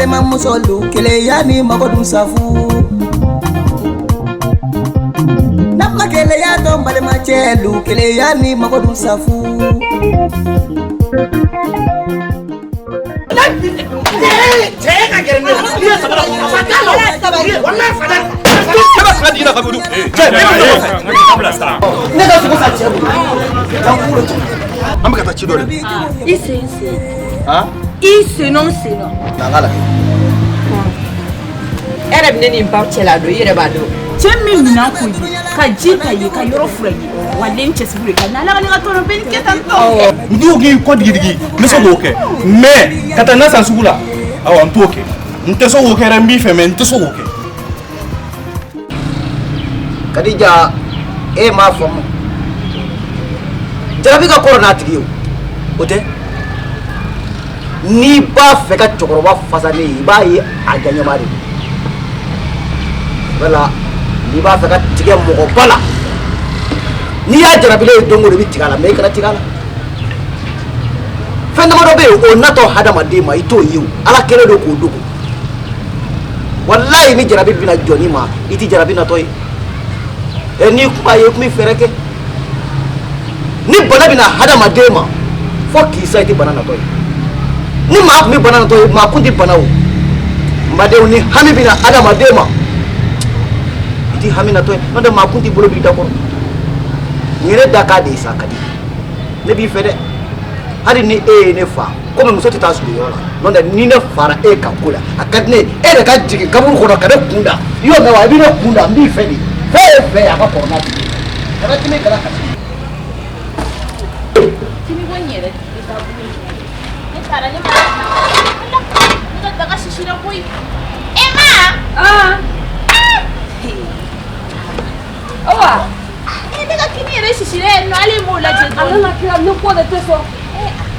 Balimamusolu keleya ni mago dun safu n'a ma keleya dɔn balimacɛlu keleya ni mago dun safu. Cɛ ka gɛrɛ ne la. I ye sabara bɔ. Fa t'a la o. Walahi fa t'a la. Kɛmɛ fila di ka bolo. Cɛ, ne bɛ ɲɔgɔn fɛ. Ne ka sogo san cɛ bolo. Taa kunkolo cɛ. An bɛ ka taa ci dɔ de. I sen sen. Han? I sen nɔ sen nɔ. Na n k'a lajɛ. E yɛrɛ bɛ ne ni n ba cɛla don, i yɛrɛ b'a dɔn. Cɛ min minɛn ko ye ka ji ta ye ka yɔrɔ fura ye wa n cɛsiri de ka n'ala ka ne ka tɔnɔ bɛ nin kɛ tan tɔ. N t'o k'i kɔ digidigi n bɛ se k'o kɛ mais ka taa na san sugu la awɔ n t'o kɛ n tɛ se k'o kɛ dɛ n b'i fɛ mais n tɛ se k'o kɛ. Kadija e m'a faamu jarabi ka kɔrɔ n'a tigi ye o tɛ n'i b'a fɛ ka cɛkɔrɔba fasa ne ye i b'a ye a jaɲɛma de wala n'i b'a fɛ ka tigɛ mɔgɔba la n'i y'a jarabilen ye don o don i bɛ tigɛ a la mais i kana tigɛ a la fɛn damadɔ bɛ yen o natɔ hadamaden ma i t'o ye o ala kɛlen don k'o dogo walayi ni jarabi bɛna jɔni ma i tɛ jarabi natɔ ye ɛ n'i kun b'a ye i kun bɛ fɛɛrɛ kɛ ni bana bɛna hadamaden ma fo k'i sa i tɛ bana natɔ ye ni maa kun bɛ bana natɔ ye maa kun tɛ bana o n badenw ni hami bɛna hadamaden ma i tɛ hami natɔ ye n'o tɛ maa kun t'i bolo b'i da kɔrɔ nin ye ne da k'a de ye sa ka di ne b'i fɛ dɛ hali ni e ye ne fa komi muso tɛ taa sugu yɔrɔ la n'o tɛ ni ne fara e ka ko la a ka di ne ye e de ka jigin kaburu kɔnɔ ka ne kun da i y'o mɛn wa i bɛ ne kun da n b'i fɛ de fɛn ye fɛ ye a ka kɔrɔ n'a tigi ye kana dimi kana kasi. Kini ko n yɛrɛ tɛ taa bolo ne taara ne ma ne ka daga sisira koyi. E ma. Ah. Awa. E ne ka kini yɛrɛ sisira yen nɔ hali m'o lajɛ dɔɔni. Ala na kira ne ko de tɛ sɔn.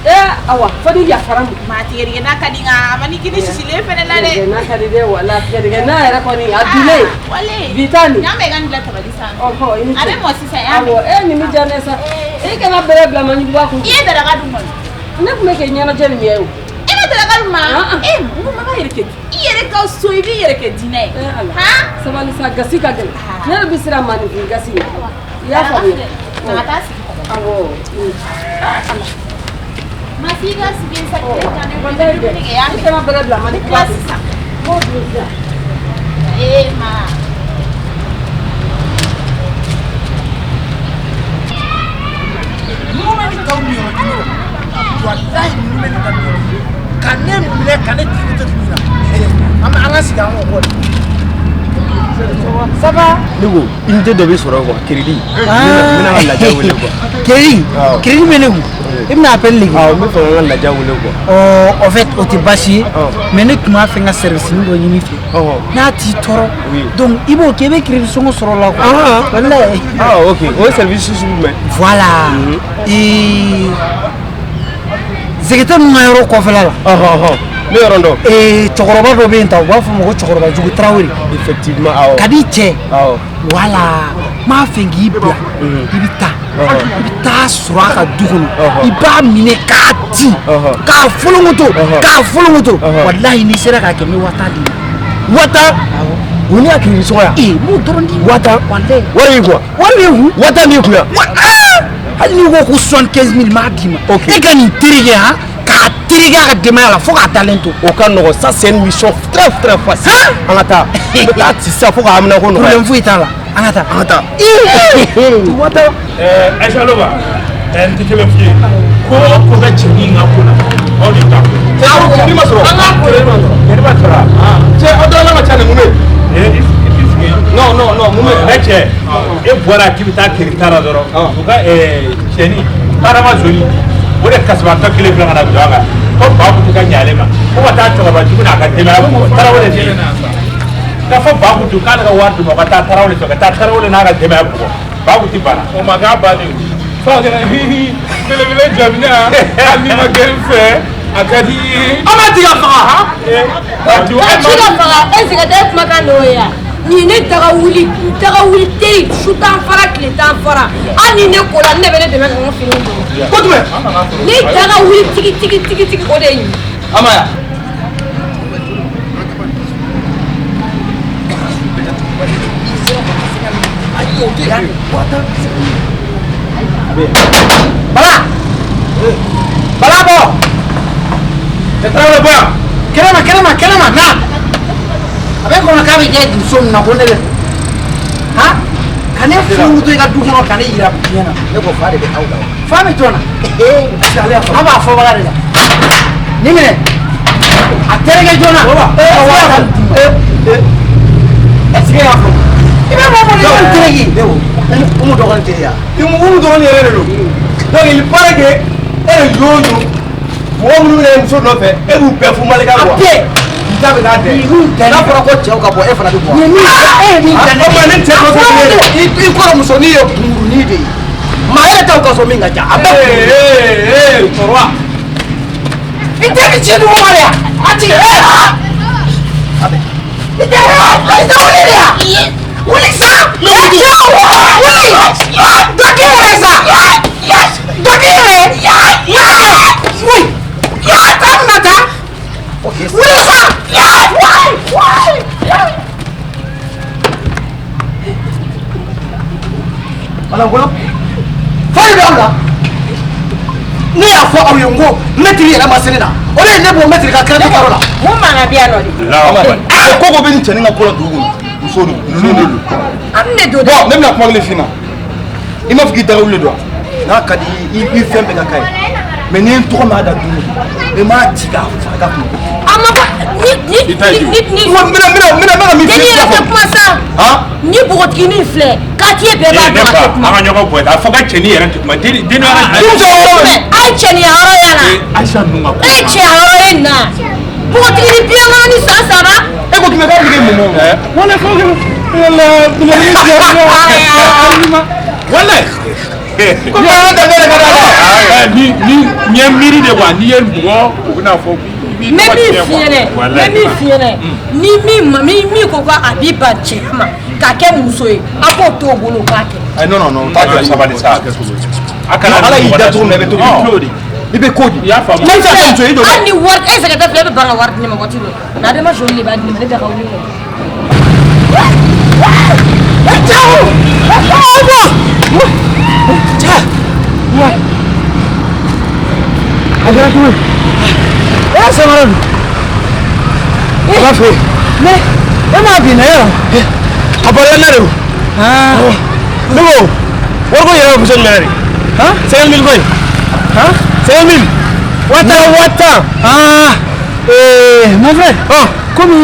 Ee awa fo ni yafara ma. Maa tigɛdɛgɛ na ka di nka a ma ni kini sisilen fɛnɛ la dɛ. Tigɛdɛgɛ na ka di dɛ wala tigɛdɛgɛ na yɛrɛ kɔni a dunnen. Wale. Bi ta nin. N'a ma i ka nin bila tabali sanfɛ. Ɔhɔ i ni ce. A bɛ mɔ sisan y'a mɛn. Awɔ e nin bɛ diya ne ye sa. I kana bɛrɛ bila ma ɲuguba kun. I ye daraka dun kɔni. Ne tun bɛ k'i ɲɛnajɛ nin ye o. E ma daraka dun ma. E mun ma b'a yɛrɛ kɛ i yɛrɛ ka so i b'i yɛrɛ kɛ dinɛ ye. Han. Sabali sa gasi ka gɛlɛn. Ne yɛrɛ bɛ siran maaninfin gasi ɲɛ. I y'a faamuya. Na ka taa sigi. Awɔ. Ma f'i ka sigi sa tile kan ne bɛ dumuni kɛ y'a I kana bɛrɛ bila ma mɛn. Tila sisan. N b'o dun sisan. Ee ma. Ninnu bɛ nin kanu yɔrɔ jumɛn na walayi ninnu bɛ nin kanu yɔrɔ jumɛn ka ne minɛ ka ne jigi to dugu la an bɛ an ka sigi an k'o kɔ de. Ça va? Ne ko unité dɔ bɛ sɔrɔ quoi crédit. N bɛna n ka lajɛ wele quoi. Crédit? Crédit bɛ ne kun. I bɛna appel de kɛ. Awɔ n bɛ fɛ ka n ka lajɛ wele quoi. Ɔ en fait o tɛ baasi ye. Mais ne tun b'a fɛ n ka service dɔ ɲini i fɛ. N'a t'i tɔɔrɔ. Donc i b'o kɛ i bɛ crédit sɔngɔ sɔrɔ o la quoi. Walayi. Ah ok o ye service sugu jumɛn? Voilà. Ee Zegete ninnu ka yɔrɔ kɔfɛla la. Ne yɔrɔ dɔn. Ee cɛkɔrɔba dɔ bɛ yen tan u b'a fɔ o ma ko cɛkɔrɔba jugu Tarawele. Effectivement awɔ. Ka di cɛ. Awɔ. Voilà n b'a fɛ k'i bila i bɛ taa i bɛ taa sɔrɔ a ka du kɔnɔ i b'a minɛ k'a ci k'a folonkoto k'a folonkoto walayi n'i sera k'a kɛ n bɛ 50,000 d'i ma. 50,000. O ni a crédit sɔngɔ ya. Ee n b'o dɔrɔn d'i ma. 50,000. Walayi. Wari b'i kun wa? Wari bɛ n kun. 50,000 b'i kun yan. Hali n'i ko ko 75 000 n b'a d'i ma. Ok. E ka nin tereke han k'a tereke a ka denbaya la fo k'a dalen to. O ka nɔgɔn ça c'est une mission très très facile. An ka taa. N bɛ taa ci sisan fo k'a amina ko nɔgɔya. Problème foyi t'a la an ka taa. An ka taa. Ee. Aïcha Loba n tɛ kelen f'i ye ko o ko bɛ cɛnin ka ko la aw de ta. Crédit ma sɔrɔ. An ka crédit ma sɔrɔ. Cɛ aw dɔrɔn ka ca nin mun bɛ yen? I t'i sigi. Non non non mun bɛ yen? Ne cɛ e bɔra k'i bɛ taa crédit ta la dɔrɔn u ka cɛnin karama zoni o de kasibatɔ kelen filɛ ka na don a kan ko Bakutu ka ɲɛ ale ma ko ka taa cɛkɔrɔba jugu n'a ka denbaya bugɔ Tarawele fɛ yen ka fɔ Bakutu k'ale ka wari d'u ma ka taa Tarawele fɛ ka taa Tarawele n'a ka denbaya bugɔ Bakutu banna. O ma k'a bannen ye f'a kɛra hihi belebele jaminɛ hali n'i ma kɛ n fɛ a ka di i ye. An b'a ci ka faga. Ka ci ka faga e Zegete e kumakan de y'o ye wa? Nin ne daga wuli n daga wuli teri su t'an fara tile t'an fara hali ni ne ko la ne bɛ ne dɛmɛ ka n ka finiw don. Ko jumɛn? Ne daga wuli tigi tigi tigi tigi o de ye nin ye. Amaya. o tɛ yen. Bala! Bala bɔ! E Tarawele bɔ yan. Kɛnɛma kɛnɛma kɛnɛma na! A bɛ kɔnɔ k'a bɛ kɛ muso min na ko ne de don. Han? Ka ne furu to i ka du kɔnɔ ka ne yira diɲɛ na. Ne ko fa de bɛ aw la. Fa bɛ jɔn na? A b'a fɔbaga de la. Nin minɛ. A terikɛ joona. Est-ce que y'a faamu? I bɛ mɔgɔ bolo i tereke. Ne ko Umu dɔgɔnin tɛ yan. Umu dɔgɔnin yɛrɛ de don. Donc il paraît que e de yo yo mɔgɔ minnu bɛ muso nɔfɛ e b'u bɛɛ fo Malika quoi. A bɛɛ. I ta bɛ k'a dɛ. N'a fɔra ko cɛw ka bɔ e fana bɛ bɔ. Nin min e ye min kɛ ne O tuma ne cɛ dɔ tɛ kelen ye. I kɔrɔmusonin ye kunkurunin de ye. Maa yɛrɛ t'aw ka so min ka ca. A bɛɛ kunkurunin. Ee ee cɛkɔrɔba. I tɛ nin ci dugu ma de yan. A jigin. I tɛ i tɛ wuli de yan. Wuli sa. Wuli. Dɔ k'i yɛrɛ sa. Dɔ k'i yɛrɛ. Wuli. Taa na taa. Wuli sa. Malangolo. Fa de bɛ aw la. Ne y'a fɔ aw ye n ko mɛtiri yɛrɛ ma se ne na. O de ye ne bɔ mɛtiri ka crédit yɔrɔ la. Mun mankan bɛ yan nɔ de? Ko ko bɛ nin cɛnin ka ko la dugu kɔnɔ. Muso don muso de don. An de don dɛ. Bon ne bɛna kuma kelen f'i ɲɛna. I m'a fɔ k'i daga wuli de wa? N'a ka di i ye i fɛn bɛɛ ka k'a ye. Mais n'i ye n tɔgɔ mɛn a da don o don, i m'a ci k'a faga ka kun. A ma fɔ ni ni ni ni. N bɛna n bɛna n bɛna n bɛna min f'i Jeli ye. yɛrɛ tɛ kuma sa. Han? Ni npogotiginin filɛ quartier bɛɛ b'a Ne dɔn a ba tɛ kuma. an ka ɲɔgɔn bonya a fɔ ka cɛnin yɛrɛ tɛ kuma den den yɛrɛ. A ye cɛniya yɔrɔ y'a la. Ayisa ninnu ka ko. E ye cɛya yɔrɔ ye nin na. Npogotiginin biɲɛkɔnɔ ni san saba. E ko k'i bɛ k'a bɛ kɛ mun ye? Wala fo kɛ. Wala belebele jɔ. Wala. Ko baara danbe de ka d'a la. Ni ni n ye miiri de quoi n'i ye mɔgɔ u bɛna fɔ i N b'i bɛ tɔgɔ min tiɲɛ f'i ɲɛnɛ quoi. n bɛ min f'i ɲɛnɛ ni min ma min min ko k'a b'i ban cɛya ma k'a kɛ muso ye a k'o t'o bolo o k'a kɛ. Ayi non non non. T'a kɛ sabali sa. A kana Ala y'i da cogo min na i bɛ to k'o di. I bɛ ko di. I y'a faamu. Ne bɛ se ka kɛ muso ye i don dɛ. Hali ni wari e sɛgɛn tɛ filɛ e bɛ ban ka wari di ne ma waati dɔ la Adama joli de b'a di ne ma ne da ka wuli kɔnɔ. A kɛra cogo di? E samara dun. A b'a fɛ yen. Ne e m'a bin dɛ yɔrɔ. A bɔra n na de o. Ne ko wariko yɛrɛ bɛ muso jumɛn de? Han? 50 000 ko in. Han? 50 000. 50 000. 50 000. Ah, mon frère. Komi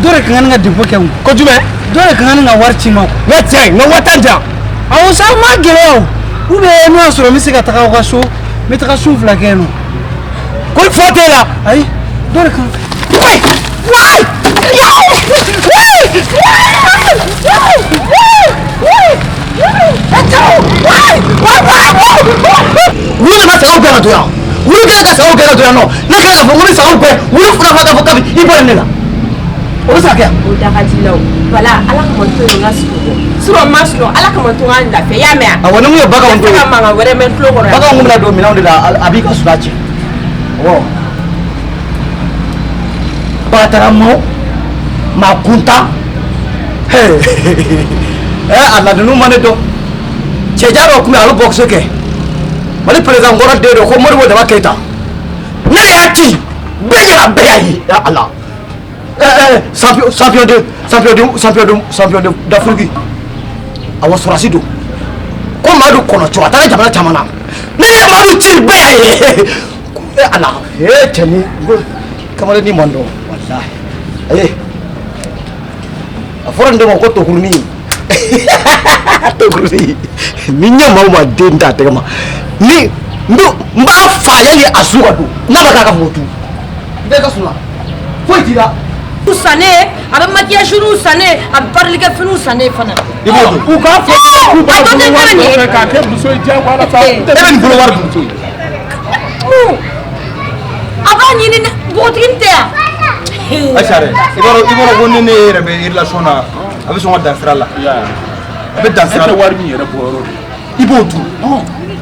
dɔ de ka kan ka dépôt kɛ n kun. Ko jumɛn? Dɔ de ka kan ka wari ci n ma. N ka cɛ n ka 50 000 di yan. Awɔ sa ma gɛlɛya o. Ou bien n'o y'a sɔrɔ n bɛ se ka taga aw ka so n bɛ taga su fila kɛ yen nɔ. Ko fa t'e la. Ayi dɔ de kan. Wayi wayi. Wulu nana sagaw gɛn ka don yan. Wulu kɛlen ka sagaw gɛn ka don yan nɔ. Ne kɛlen k'a fɔ n ko ni sagaw gɛn wulu fana fana k'a fɔ kabi i bɔra ne la. O bɛ se ka kɛ yan. O da ka di la o. Bala ala kama to yen n ka sunɔgɔ. Sinon n ma sunɔgɔ ala kama to n ka n lafiya i y'a mɛn wa? Awɔ ni mun ye baganw to N tɛ se ka mankan wɛrɛ mɛn n tulo kɔrɔ yan. Baganw bɛna don minɛnw de la a b'i ka sula ci. Awɔ. Bataramaw maa kuntan. A ladunu ma ne dɔn. Cɛjan dɔ tun bɛ yen a bɛ boxe kɛ. Mali président kɔrɔ den don ko Modibo Daba Keyita. Ne de y'a ci bɛɛ ɲɛna bɛɛ y'a ye ya Ala. Champion champion de champion de champion de champion de d'Afrique. Awɔ sɔrɔsi don. Ko Madu kɔnɔcɔ a taara jamana caman na. Ne de ye Madu ci bɛɛ y'a ye. Ala cɛnin kamalennin man dɔn walahi. Ayi a fɔra nin de ma ko tokurunin. Tokurunin ni ɲɛ maa o maa den t'a tɛgɛ ma ni n b'a fa yanni a su ka don n'a ma k'a ka fɔ ko tu. I bɛ ka sunɔgɔ foyi t'i la. San ne ye a bɛ maquillage san ne ye a bɛ parilikɛ finiw san ne ye fana. I b'o dun. U k'a fɔ k'u b'a A tɔ tɛ bolo wari nin ye. nɔfɛ k'a kɛ muso ye diyagoya la sa. E bɛ nin bolo wari dun. A b'a ɲini npogotiginin tɛ yan. Ayisa dɛ i b'a dɔn ko ni ne yɛrɛ bɛ relation na a bɛ sɔn ka dan sira la. A bɛ dan E sira tɛ la. wari min yɛrɛ bɔ yɔrɔ dɔn. I b'o dun.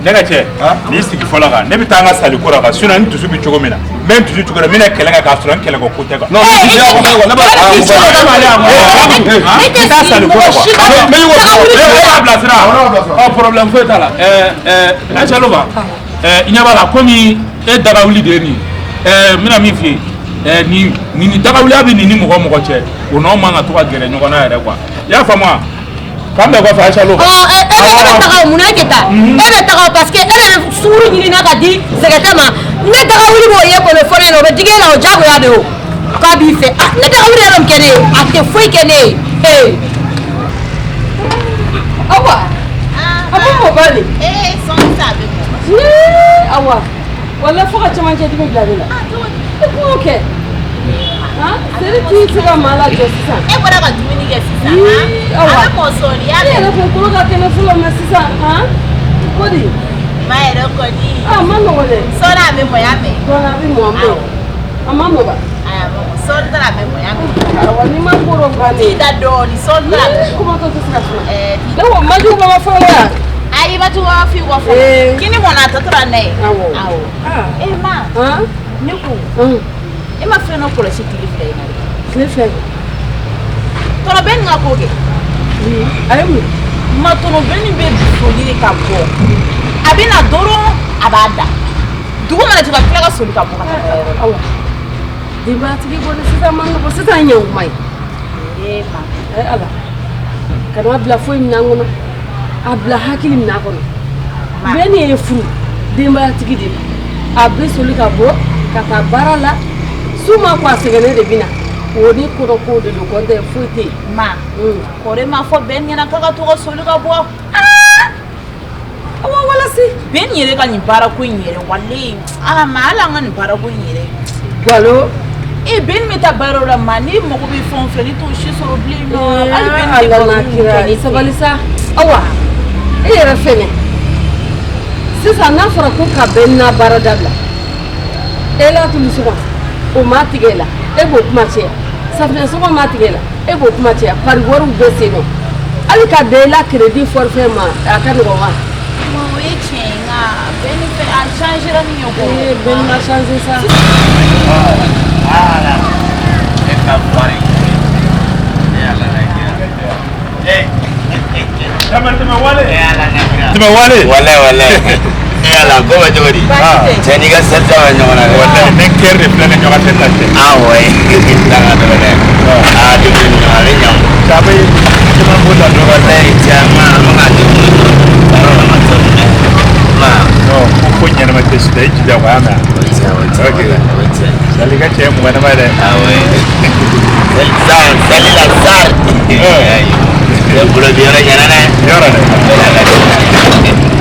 Ne ka cɛ, n'i sigi fɔlɔ kan, ne bɛ taa n ka saliko la kan, sinon n dusu bɛ cogo min na, n bɛ n dusu cogo min na, n bɛna kɛlɛ kɛ k'a sɔrɔ n kɛlɛkɔ ko tɛ quoi. Non, ne b'a ne tɛ taa saliko la quoi. E b'a bilasira. Ɔ, problème foyi t'a la. Ɛɛ Aïcha Lova, i ɲɛ b'a la komi e dagawuli de ye nin ye. N bɛna min f'i ye, nin dagawuliya bɛ nin ni mɔgɔ mɔgɔ cɛ, o n'anw man ka to ka gɛrɛ ɲɔgɔn na yɛrɛ quoi. I y'a faamu wa? K'an bɛn kɔfɛ, Aïcha Lova. Ɔ, e bɛ taga o, mun na e tɛ taa? E bɛ taga o parce que e de bɛ sukaro ɲini na ka di sɛgɛtɛ ma. Ne dagawuli b'o ye k'o bɛ fɔ ne ɲɛna, o bɛ digi e la, o diyagoya de o. K'a b'i fɛ. Ah, ne dagawuli yɛrɛ mun kɛ ne ye? A tɛ foyi kɛ ne ye. Ee. Awa, a bɛ mɔ ba de. Ee, sɔɔni sa a bɛ mɔ. Yee, awa, walahi fo ka cɛmancɛ dimi bila ne la. I k'o kɛ. Han, seri t'i se ka maa lajɔ sisan. E bɔra ka dumuni kɛ sisan. Yee, A awa. bɛ mɔ sɔɔni, y'a Ne mɛn. yɛrɛ fɛ kolo ka kɛnɛ fɔlɔ mɛ sisan, han? Ko di? Ma yɛrɛ kɔni. A ma nɔgɔ dɛ. Sɔɔni a bɛ mɔ, y'a mɛn. Sɔɔni a bɛ mɔ, an bɛ. A ma nɔgɔ. Ayi, a ma mɔ. Sɔɔni dɔrɔn a bɛ mɔ, y'a mɛn. Awɔ, n'i ma ko dɔ bannen. T'i da dɔɔni, sɔɔni dɔrɔn a bɛ mɔ. Kuma tɔ tɛ se ka suma. Ɛɛ, Ne ko Majugu baba fɔlɔ yan. Ayi, ma jugu b'a f'i kɔ fɔlɔ. Ee. Kini mɔna a tɔ tora n'a ye. Awɔ. Awɔ. E ma. Han? Ne ko. E ma fɛn dɔ kɔlɔsi tile fila in na dɛ. Tile fila in. Tɔnɔ bɛ nin ka ko kɛ. A ye mun? Ma tɔnɔ bɛ nin bɛ soli de ka bɔ. A bɛ na dɔrɔn a b'a da. Dugu mana jɛ ka tila ka soli ka bɔ ka taa baarayɔrɔ la. Awa. Denbayatigi kɔni sisan man nɔgɔ, sisan ɲɛ kuma ye. Ee ma. Ee Ala. Kana bila foyi minɛn kɔnɔ. A bila hakili minɛn kɔnɔ. Bɛɛ ni ye furu denbayatigi de don. A bɛ soli ka bɔ ka taa baara la. Su ma ko a sɛgɛnnen de bɛ na. O ni kɔnɔ ko de don, kɔntɛ foyi tɛ yen. Ma. Kɔrɔ ma fɔ bɛɛ ɲɛna k'a ka to ka soli ka bɔ. Awa walasi. Bɛɛ nin yɛrɛ ka nin baarako in yɛrɛ walayi. Aa ma, hali an ka nin baarako in yɛrɛ. Galo. Ee, bɛɛ nin bɛ taa baara la ma, n'i mago bɛ fɛn o fɛn, n'i t'o si sɔrɔ bilen nɔ. Hali bɛɛ nin tɛ Ala baro n'a ninnu kira, kɛ ne i fɛ. sabali sa. Awa, e yɛrɛ fɛnɛ. Sisan n'a fɔra ko ka bɛn n'a baara dabila, e la tulu sɔgɔ, o ma tigɛ e la, e b'o kuma caya. Safunɛ sɔgɔ ma tigɛ e la, e b'o kuma caya. Pari wariw bɛ sen nɔ. Hali ka bɛn e la crédit forfait ma, a ka nɔgɔn wa? Ma, o ye tiɲɛ ye nka bɛɛ ni fɛn a changera min ye kɔ. Ee, bɛn ma changer sa. Voilà. E ka bari. E ala na kira. Eh. Tɛmɛ wale. E ala na kira. Tɛmɛ wale. Walayi walayi. E ala ko bɛ cogo di? Cɛ n'i ka seli bɛ ɲɔgɔn na dɛ. Walayi ne kɛri de filɛ nin ɲɔgɔn tɛ na cɛ. Ah ouais. Ta ka dɔgɔ dɛ. Ah depuis nin a bɛ ɲa. Caman ye caman b'o la dɔrɔn. Walayi caman an bɛ ka dumuni dun. Baara la ma sɔn dɛ. Ma. Non, ko ɲɛnama tɛ si i jija quoi, y'a mɛn. O tiɲɛ o tiɲɛ. Ok. O tiɲɛ. Sali ka cɛ ye mɔgɔ ye dɛ. Ah ouais. Sali sali la sar. Ne bolo bi yɔrɔ ɲɛna dɛ. Yɔrɔ dɛ.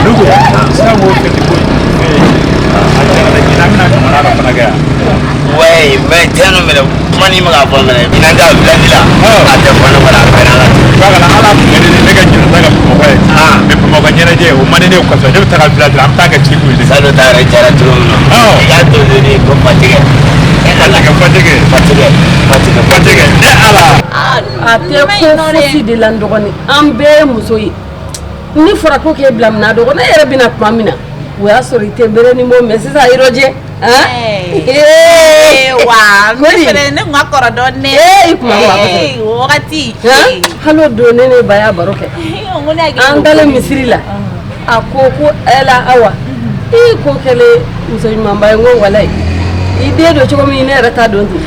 Dugu, sisan ko fɛti ko a jara dɛ, ɲinan bɛna jamana dɔ fana kɛ yan. Ouais, mais tiɲɛ don minɛ kuma ni ma k'a fɔ minɛ ɲinan ta village la a tɛ fɔ ne kɔnɔ a bɛɛ n'a la. Bakala ala tun bɛ ne ka ɲinan ta kɛ Bamakɔ ye. Mais Bamakɔ ɲɛnajɛ o man di ne ye kosɛbɛ, ne bɛ taga village la, an bɛ taa kɛ cirque ye de. Salo ta yɛrɛ jara cogo min na. I k'a to de ko fatigɛ. Fatigɛ fatigɛ. Fatigɛ fatigɛ fatigɛ ne ala. A tɛ ko fosi de la n dɔgɔnin, an bɛɛ ye muso ye. Ni fɔra ko k'e bila minɛn dɔ kɔnɔ, ne yɛrɛ bɛna tuma min na, o y'a sɔrɔ i tɛ bere ni mɔ, mais sisan yɔrɔjɛ. Ee, wa ne fɛnɛ ne kun ka kɔrɔ dɔɔni dɛ. Ee, i kun ka kɔrɔ kosɛbɛ. Ee, o wagati. Hali o don ne ne ba y'a baro kɛ. N ko ne hakili An dalen misiri la, a ko ko ɛla Awa, i ko kɛlen muso ɲumanba ye, n ko walayi i den don cogo min ne yɛrɛ t'a dɔn ten.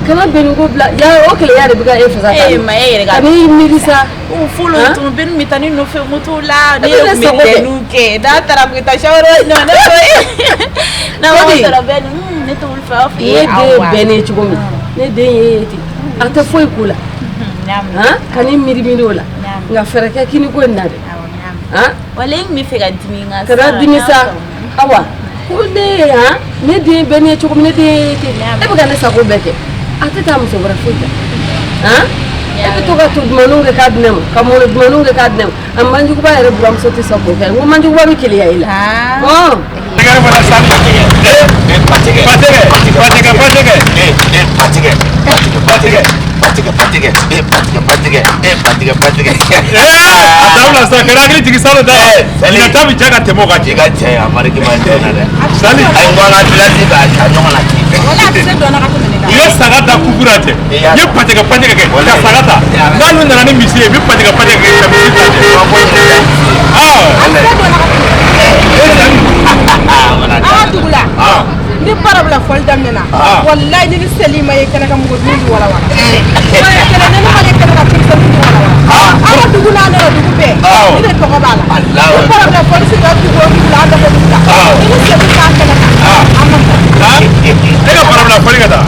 Kana bɛnni ko bila ya, o keleya de bɛ ka e fasa Ee, ma e yɛrɛ ka. Kan'i miiri sa. O fɔlɔ tun bɛ bɛ taa ne nɔfɛ moto la, ne E bɛ yɛrɛ ne tun bɛ sago kɛ. dɛnniw kɛ, n'a taara kun bɛ taa sawara nɔ ne ko n'a ma Kodi. sɔrɔ bɛɛ ni ne t'olu fɛ aw fɛ Ne den awa. bɛnnen ye cogo min, ne den ye ten, a tɛ foyi k'o la. Han, kan'i miiri miiri o la, nka fɛɛrɛ kɛ kini ko in na dɛ. Han. Wala e tun bɛ fɛ ka dimi n ka Kana dimi sa, Awa, ko ne ye han, ne den bɛnnen ye cogo min, ne den ye ten, e bɛ ka ne sago bɛɛ kɛ, a tɛ taa muso wɛrɛ foyi ta. Han, e bɛ to ka to dumanniw kɛ k'a di ne ma, ka mɔnɔ dumanniw kɛ k'a di ne ma, a manjuguba yɛrɛ buramuso tɛ sɔn k'o kɛ, n ko manjuguba bɛ keleya i la. Ɔn. Tɛgɛrɛ fana sa. Fatigɛ. Fatigɛ fatigɛ fatigɛ. Fatigɛ fatigɛ fatigɛ Batigɛ batigɛ e batigɛ batigɛ e batigɛ batigɛ. A dabila sa, kana hakili jigin salo da la. Ɲinan ta bɛ diya ka tɛmɛ o kan. I ka cɛ a mariki ma jɔn na dɛ. Sali. Ayi n ko an ka village bɛ a ɲɔgɔn na ten. Wala a tɛ se dɔn na ka tɛmɛ ne kan. U ye saga da kukura cɛ. N ye patigɛ patigɛ kɛ ka saga ta. N'ale nana ni misi ye, n bɛ patigɛ patigɛ kɛ ka misi ta cɛ. An ka dugu la ni barabila fɔli daminɛna, walayi ni ni seli ma ye kɛnɛ kan, mɔgɔ dun bɛ walawala. Kɛnɛ ni ma ye kɛnɛ kan, denmisɛnnin bɛ walawala. An ka dugu n'a nana dugu bɛɛ, ni de tɔgɔ b'a la. Ni barabila fɔli sigira dugu o dugu la, an bɛɛ dugu la, ni ni seli t'a kɛnɛ kan, an ma taa. E ka barabila fɔli ka taa.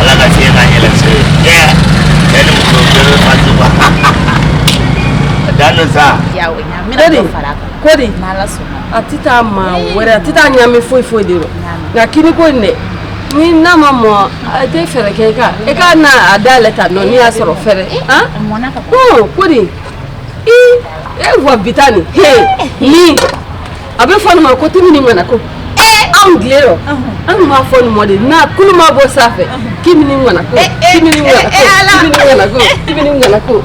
Ala ka fiɲɛ ka yɛlɛ se cɛ ni muso bɛɛ bɛ fatu quoi. Dan sa. Ko de a tɛ taa maa wɛrɛ, a tɛ taa ɲami foyi foyi de rɔ, nka kini ko in dɛ, ni n'a ma mɔ, a tɛ fɛɛrɛ kɛ i ka na a dayɛlɛ ta nɔ, n'i y'a sɔrɔ fɛrɛ ko de i e wa bi taa nin ni a bɛ fɔ nin ma ko timi ni ŋana ko anw tile rɔ, an tun b'a fɔ nin mɔ de n'a kulu ma bɔ sanfɛ kimi ni ŋana ko, kimi ni ŋana ko, kimi ni ŋana ko, kimi ni ŋana ko.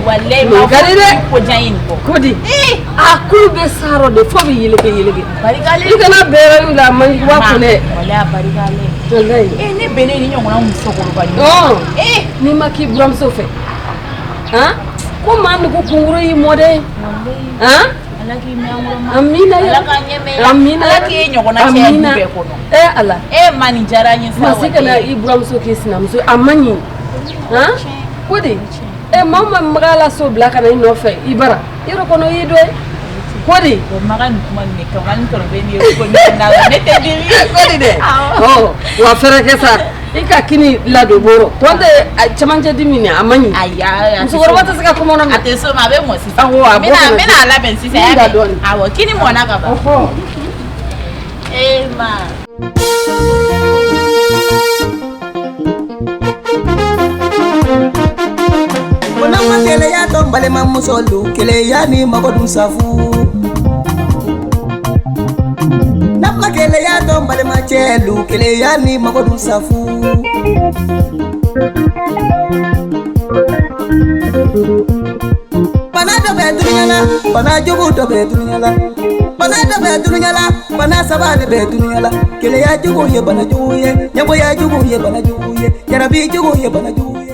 Walayi ma ka di dɛ. Ko jan ye nin bɔ. Ko di a kulu bɛ sarɔ de fo bɛ yeleke yeleke. I kana bɛrɛ la manjuguba kun dɛ. Walayi a barikalen. Walayi. Ne bɛnnen ni ɲɔgɔnna musokɔrɔba ɲuman. N'i ma k'i buramuso fɛ, han, ko maa nugu kunkuru y'i mɔ dɛ. Han. Ala k'i mɛn an kɔrɔ ma. Amina. Ala k'an ɲɛ mɛn. Amina. Ala k'e ɲɔgɔnna cɛ du bɛɛ kɔnɔ. Ala. Ma nin diyara n ye sa. Masi kana i buramuso k'i sinamuso, a man ɲi. Han, ko di. Maa ma maga la so bila ka na i nɔfɛ i bara yɔrɔ kɔnɔ i y'i dɔ ye ko di. O maga nin kuma nin kɛ ni tɔrɔ bɛ nin ye ko ne tɛ dimi. Ko di dɛ. Wa fɛrɛ kɛ sa i ka kini ladon bɔrɔ tɔn tɛ cɛmancɛ dimi nin a man ɲi. Ayi, musokɔrɔba tɛ se ka kuma a tɛ so ma, a bɛ mɔ sisan. Awɔ, a bɔ n bɛna a labɛn sisan. Awɔ, kini mɔna ka ban. Ma. Nama keleya to balima musolu keleya ni mago dun safu. Nama keleya to balima cɛlu keleya ni mago dun safu. Bana dɔ bɛ dunuya la, bana jugu dɔ bɛ dunuya la. Bana dɔ bɛ dunuya la, bana saba de bɛ dunuya la. Keleya jugu ye bana jugu ye, ɲɛgoya jugu ye bana jugu ye, jarabi jugu ye bana jugu ye.